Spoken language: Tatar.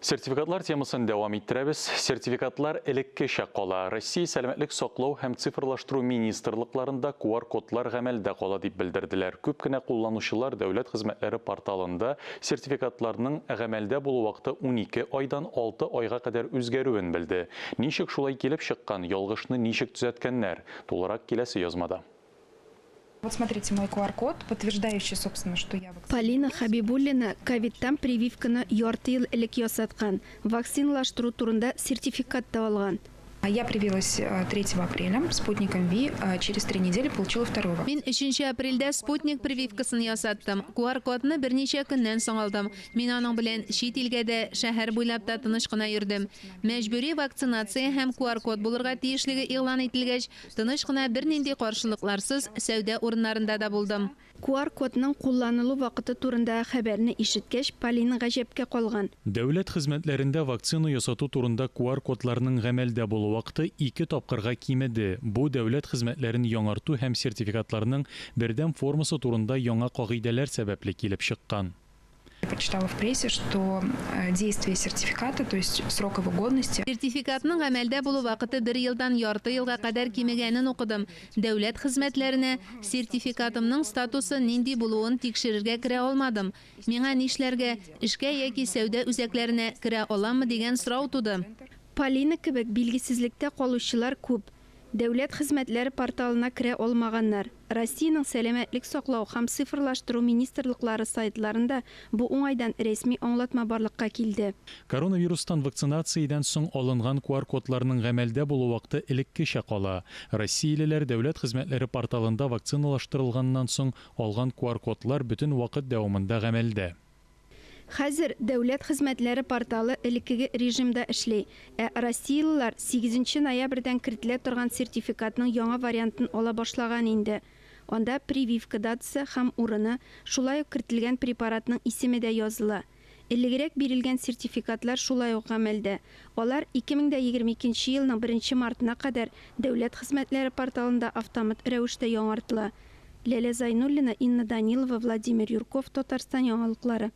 Сертификатлар темасын дәвам иттерәбез. Сертификатлар элеккечә кала. Россия Сәламәтлек саклау һәм цифрлаштыру министрлыкларында QR-кодлар гамәлдә кала дип белдерделәр. Күп кенә кулланучылар дәүләт хезмәтләре порталында сертификатларның гамәлдә булу вакыты 12 айдан 6 айга кадәр үзгәрүен белде. Ничек шулай килеп чыккан, ялгышны ничек төзәткәннәр? Тулырак киләсе язмада. Вот смотрите мой QR-код, подтверждающий, собственно, что я Полина Хәбибуллина ковидтан прививканы ярты ел элек ясаткан, вакциналаштыру турында сертификат та алган. Я привилась 3 апреля спутником Ви, через 3 недели получила вторую Мин 3 апрельдә спутник прививкасын ясаттым. QR-кодны берничә көннән соң алдым. Мин аның белән чит илгә дә, шәһәр буйлап та тыныч кына йөрдем. Мәҗбүри вакцинация һәм QR-код булырга тиешлеге игълан ителгәч, тыныч кына, бернинди каршылыкларсыз сәүдә урыннарында да булдым. QR-кодның кулланылу вакыты турындагы хәбәрне ишеткәч, Полина гаҗәпкә калган. Дәүләт хезмәтләрендә вакцина ясату турында QR-кодларның гамәлдә булу вакыты ике тапкырга кимеде. Бу дәүләт хезмәтләрен яңарту һәм сертификатларның бердәм формасы турында яңа кагыйдәләр сәбәпле килеп чыккан. Прочитала в прессе, что действие сертификата, то есть срок его годности. Сертификатның гамәлдә булу вакыты бер елдан ярты елга кадәр кимегәнен укыдым. Дәүләт хезмәтләренә сертификатымның статусы нинди булуын тикшерергә керә алмадым. Миңа нишләргә, эшкә яки сәүдә үзәкләренә керә аламмы дигән сорау туды. Полина кебек билгесезлектә калучылар күп. Дәүләт хезмәтләре порталына керә алмаганнар. Россиянең Сәламәтлек саклау һәм Цифрлаштыру министрлыклары сайтларында бу уңайдан рәсми аңлатма барлыкка килде. Коронавирустан вакцинациядән соң алынган QR-кодларның гамәлдә булу вакыты элеккечә кала. Россиялеләр дәүләт хезмәтләре порталында вакциналаштырылганнан соң алган QR-кодлар бөтен вакыт дәвамында гамәлдә. Хәзер дәүләт хезмәтләре порталы элеккеге режимда эшли, ә россиялеләр 8 ноябрьдән кертелә торган сертификатның яңа вариантын ала башлаган инде. Анда прививка датасы һәм урыны, шулай ук кертелгән препаратның исеме дә языла. Элегрәк бирелгән сертификатлар шулай ук гамәлдә. Алар 2022 елның 1 мартына кадәр дәүләт хезмәтләре порталында автомат рәвештә яңартыла. Ләлә Зайнуллина, Инна Данилова, Владимир Юрков, Татарстан яңалыклары.